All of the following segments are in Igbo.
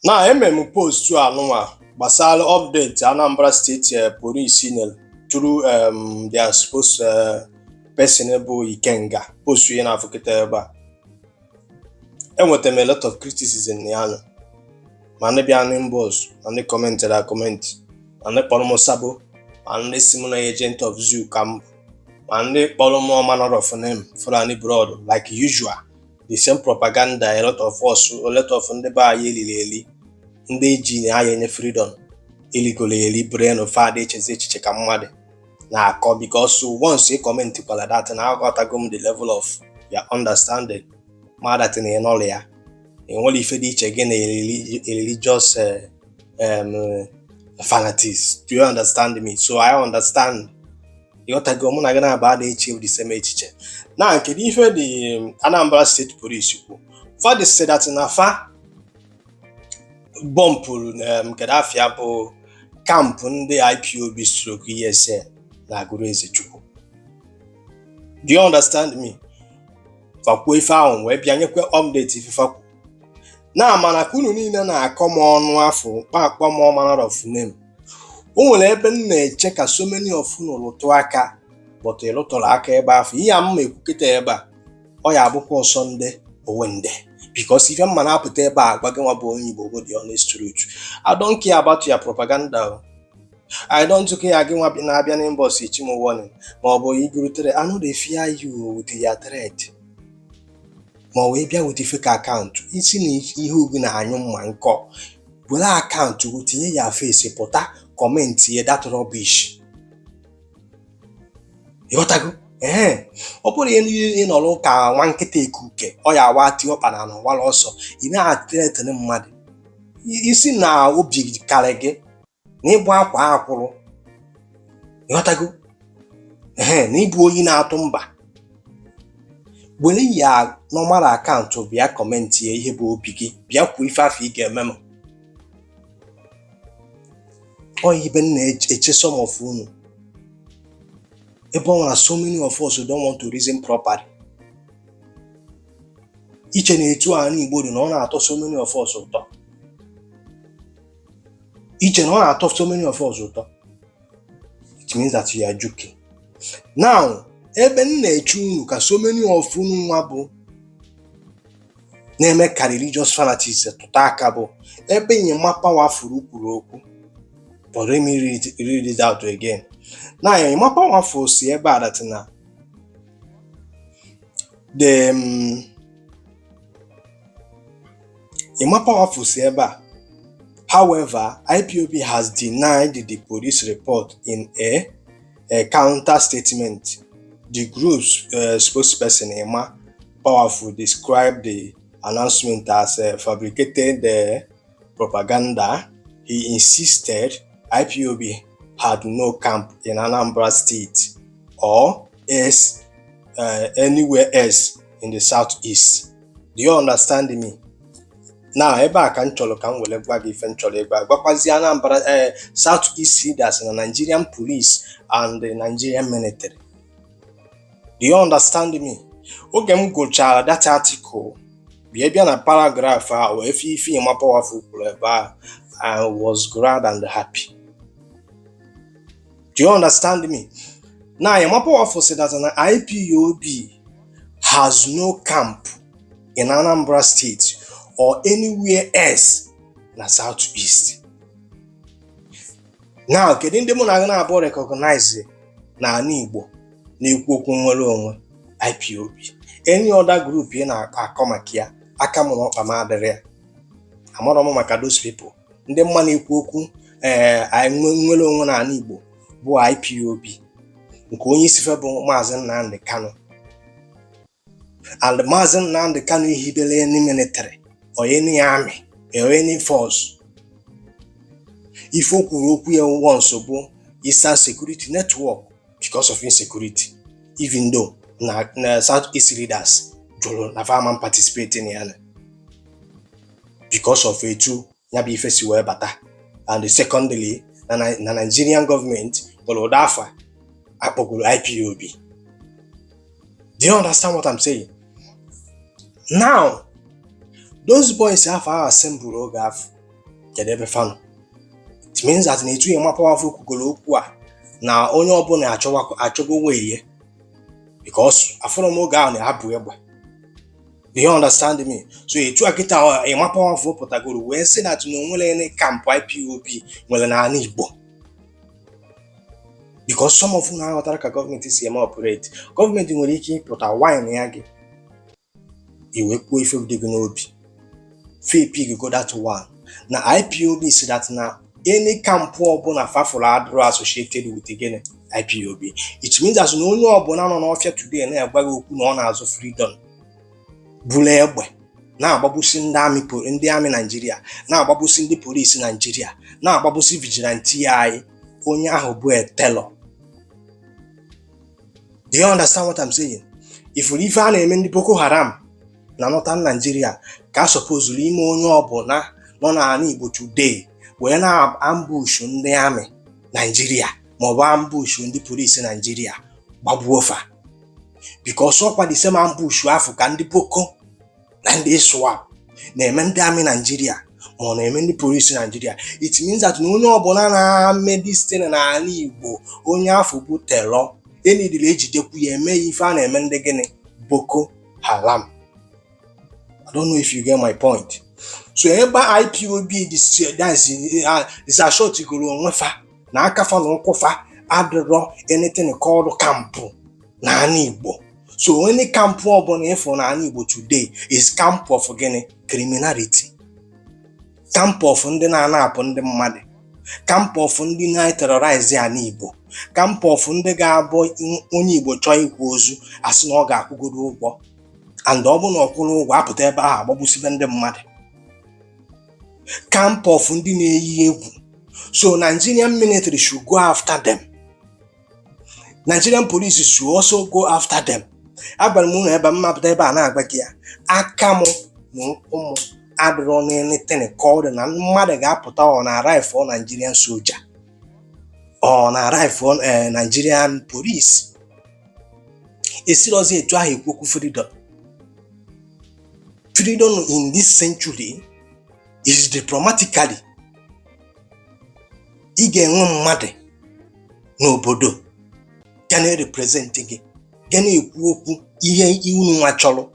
Na eme m post anụnwa gbasara update Anambra State Police nyere through their spokes person bụ Ikenga. Post ihe na-afụ kịta ebe a, enwetara m a lot of criticism na ya nụ, ma ndị bịa n'inbox, ma ndị commentịrị a comment, ma ndị kpọrọ m sabo, ma ndị si m na agent of zoo ka m bụ, ma ndị kpọrọ m manner of name, Fulani blood, like usual, the same propaganda. A lot of us, a lot of ndị be anyị eliri eli, ndị ji na aya enye freedom eligolo eli, brain fada echezi echiche ka mmadụ na-akọ, because once ị comment kwala that, na aghọtago m the level of your understanding, ma that na ịnọrọ ya enwere ife dị iche gị na a religious fanatics. Do you understand me? So I understand, ịghọtago? Mụ na gị na-aba ada eche the same echiche. Na kedu ife the Anambra State Police kwu? Fa dị say that na fa bombụrụ kedu afịa bụ camp ndị IPOB stroke ESN na Agụrụ Ezechukwu. Do you understand me? Fakwuo ife ahụ wee bịa nyekwe update ife fakwu na. Mana ka unu niile na-akọ m ọnụ afọ kpa akpọ m manner of name, o nwere ebe m na-eche ka so many of unu rụtụ aka, but ịrụtụrụ aka ebe afọ ihe a mma ekwu kịta ebe a, ọ ya abụkwa ọsọ ndị owende, because ife mma na-apụta ebe a gwa gị nwa bụ onye Igbo bụ the honest truth. I don't care about your propaganda o. I don't care. Gị nwa na-abịa n'inbox echi m warning ma ọ bụ iguru threat, I no dey fear you with your threat, ma ọ wee bịa with fake account isi na ihe ugwu na-anyụ mma nkọ. Were account gị tinye ya face, pụta comment ye that rubbish, ịghọtago? Ee, ọ bụrụ ị nọrọ ka nwa nkịta ekuke, ọ ya awa tie ọkpa na wara ọsọ, ị na-athreaten mmadụ isi na obi karị gị na ịbụ akwa akwụrụ, ịghọtago? Ehe, na ịbụ oyi na-atụ mba, were ya normal account bịa comment ya ihe bụ obi gị, bịa kwuo ife afọ ị ga-eme m. Ọ ibe m na-eche some of unu, ebe ọ nwere so many of us don't want to reason properly. Iche na etu ala Igbo dị na ọ na-atọ so many of us ụtọ, iche na ọ na-atọ so many of us ụtọ, it means that you are joking. Now, ebe m na-eche unu ka so many of unu nwa bụ na-eme ka religious fanatics tụta aka bụ ebe Emma Powerful kwuru okwu. But let me read it out again. Now, Emma Powerful si ebe a that na the Emma Powerful si ebe a: "However, IPOB has denied the police report in a counter statement. The group's spokesperson, Emma Powerful, described the announcement as fabricated propaganda. He insisted IPOB had no camp in Anambra State or else, anywhere else in the Southeast." Do you understand me? Now, ebe a ka m chọrọ ka m were gwa gị ife m chọrọ ịgwa, gwakwazi Anambra South East leaders na Nigerian police and the Nigerian military. Do you understand me? Oge m gụchara that article, bịa bịa na paragraph a wee fee ife Emma Powerful kwuru ebe a, I was glad and happy. Do you understand me? Now, Emma Powerful said that na IPOB has no camp in Anambra State or anywhere else na South East. Now, kedu ndị mụ na gị na-abụ recognize n'ala Igbo na-ekwu okwu nnwere onwe? IPOB. Any other group ị na-akọ maka ya, aka m na ọkpa m adịrị ya. Amarọ m maka those people. Ndị mma na-ekwu okwu ee nnwere onwe n'ala Igbo bụ IPOB nke onye isi fe bụ Maazị Nnamdi Kanu, and Maazị Nnamdi Kanu ehibere any military or any army or any force. Ife o kwuru okwu ya once bụ Eastern Security Network because of insecurity, even though na South East leaders jụrụ na fa ama participate na ya na because of etu ya bụ ife si wee bata, and secondly na Nigerian government nwere ụdị afa akpọgoro IPOB. Do you understand what I'm saying? Now, those boys afọ ahụ assemble oge afọ Kedu ebe fa nọ? It means that na etu Emma Powerful kwugoro okwu a na onye ọbụla achọwa achọgo wee ya, because afọrọ m oge ahụ na-abụ egbe. Do you understand me? So etu a kịta Emma Powerful pụtagoro wee sị that na onwere any camp IPOB nwere n'ala Igbo, because some of unu aghọtara ka gọọmenti si eme operate. Gọọmenti nwere ike ịpụta wine ya gị iwe kwuo ife dị gị n'obi fe go. That one na IPOB si that na any camp ọbụla fafụrụ adịrọ associated with gịnị? IPOB. It means that na onye ọbụla nọ n'ọfịa today na-agwa gị okwu na ọ na-azụ freedom, buru egbe na-agbagbusi ndị amị, ndị amị Naijiria na-agbagbusi, ndị polisi Naijiria na-agbagbusi, vigilante anyị, onye ahụ bụ a terror. Do you understand what I'm saying? Ifuru ife a na-eme ndị Boko Haram na Northern Nigeria ka a supposed ime onye ọbụla nọ n'ala Igbo today wee na-ambush ndị amị Naijiria maọbụ ambush ndị polisi Naijiria gbagbuo fa, because ọkwa the same ambush afụ ka ndị Boko na ndị ISWAP na-eme ndị amị Naijiria ma ọ na-eme ndị polisi Naijiria. It means that na onye ọbụla na-ame this thing n'ala Igbo, onye afọ bụ terror. Enidiri ejidekwu ya, eme ya ife a na-eme ndị gịnị? Boko Haram. I don't know if you get my point. So ebe IPOB disashotigoro onwe fa na aka fa na ụkwụ fa adịrọ anything called camp n'ala Igbo. So any camp ọbụla ịfụ n'ala Igbo today is camp of gịnị? Criminality. Camp of ndị na-anapụ ndị mmadụ, camp of ndị na-terrorize ala Igbo, camp of ndị ga-abụ onye Igbo chọọ ịkwa ozu, asị na ọ ga-akwụgoro ụgwọ, and ọ bụ na ọ kwụrụ ụgwọ, apụta ebe ahụ agbagbusibe ndị mmadụ, camp of ndị na-eyi egwu. So Nigerian military should go after them. Nigerian police should also go after them. Agwara m unu ebe mmapụta ebe a na-agba gị ya, aka m na ụkwụ m adịrọ n'anything called na mmadụ ga-apụta ọ na rifle Nigerian soldier, ọ na rifle Nigerian police. Esirozi etu ahụ ekwu okwu freedom. Freedom in this century is diplomatically. Ị ga-enwe mmadụ n'obodo ga na-represent gị, ga na-ekwu okwu ihe unu nwa chọrọ,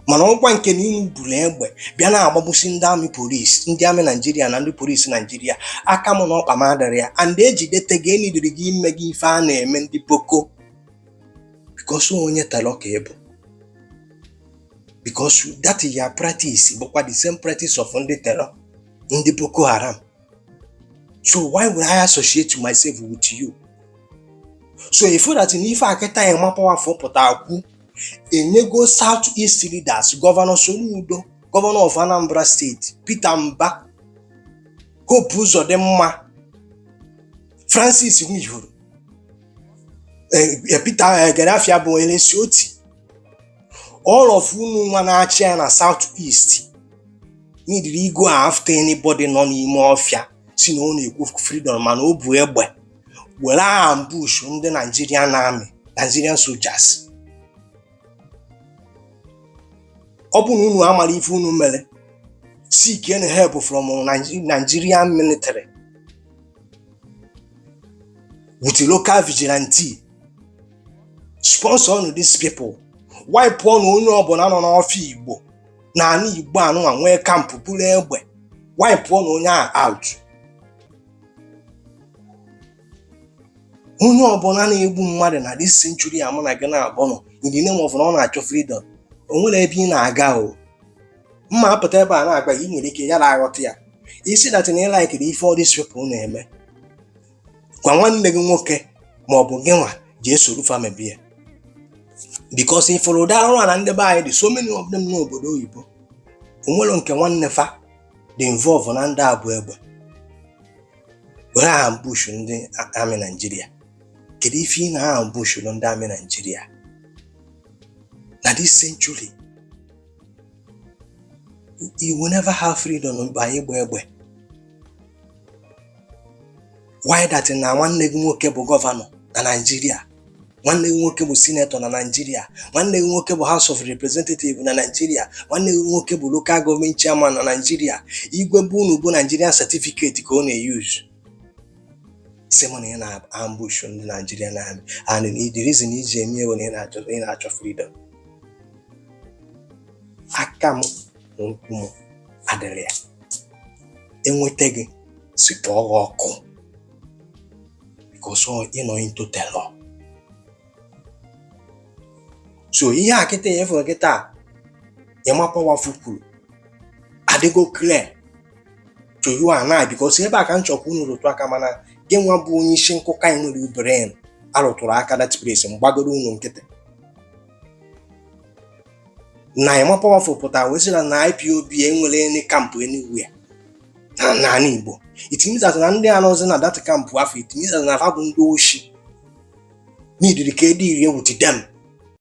mana ọkwa nke na unu buru egbe bịa na-agbagbusi ndị amị, polisi, ndị amị Naijiria na ndị polisi Naijiria, aka m na ọkpa m adịrị ya. And ejidete gị, enidiri gị ime gị ife a na-eme ndị Boko, because onye terror ka ị bụ, because that is your practice, bụkwa the same practice of ndị terror, ndị Boko Haram. So why would I associate myself with you? So if that na ife akịta Emma Powerful pụta kwu enyego South East leaders, Governor Soludo, Governor of Anambra State, Peter Mba, Hope Uzodimma, Francis Nwifuru, Peter Gadafia bụ Elesi Oti, all of unu nwa na-achị ya na South East need to go after anybody nọ n'ime ọfịa si na ọ na-ekwu freedom mana o bu egbe were ambush ndị Nigerian Army, Nigerian soldiers. Ọ bụ na unu amara ife unu mere, seek any help from Nigerian military with local vigilante. Sponsor unu these people, wipe na onye ọbụla nọ n'ọfịa Igbo, n'ala Igbo anụnwa nwee camp buru egbe, wipe na onye a out. Onye ọbụla na-egbu mmadụ na this century a mụ na gị na-abụ nọ in the name of na ọ na-achọ freedom, o nwere ebe ị na-aga o. Mma apụta ebe a na-agba gị, ị nwere ike ya na aghọta ya isi that na ị likeiri ife all these people na-eme. Gwa nwanne gị nwoke ma ọ bụ gị nwa jee soro fa mebie, because ifụrụ ụdị arụ a na ndị be anyị dị so many of them n'obodo oyibo, onwere nke nwanne fa dị involve na ndị abụ egbe were ambush ndị amị Naijiria. Kedu ife ị na-ambush ndị amị Naijiria na this century? You will never have freedom by ịgba egbe. Why that na nwanne gị nwoke bụ governor na Naijiria? Nwanne gị nwoke bụ senator na Nigeria, nwanne gị nwoke bụ House of Representative na Nigeria, nwanne gị nwoke bụ local government chairman na Nigeria. Igwe bụ unu bụ Nigerian certificate ka ọ na-use. Sị m na ị na-ambush ndị Nigerian Army, and the reason iji eme bụ na ị na-achọ freedom. Aka m na ụkwụ m adịrị ya. Enweta gị, si kpọọ gị ọkụ, because ọ ịnọ into terror. So ihe a kịta ya efere kịta, Emma Powerful kwuru adịgo clear to you and I, because ebe a ka m chọkwa unu rụtụ aka. Mana gị nwa bụ onye isi nkụka nwere brain arụtụrụ aka that place, mgbagoro unu nkịtị na Emma Powerful pụtara wee sị na IPOB enwere any camp anywhere na n'ala Igbo. It means that na ndị anọzi na that camp afọ, it means that na fa bụ ndị oshi n'idiri ka edi rie with them.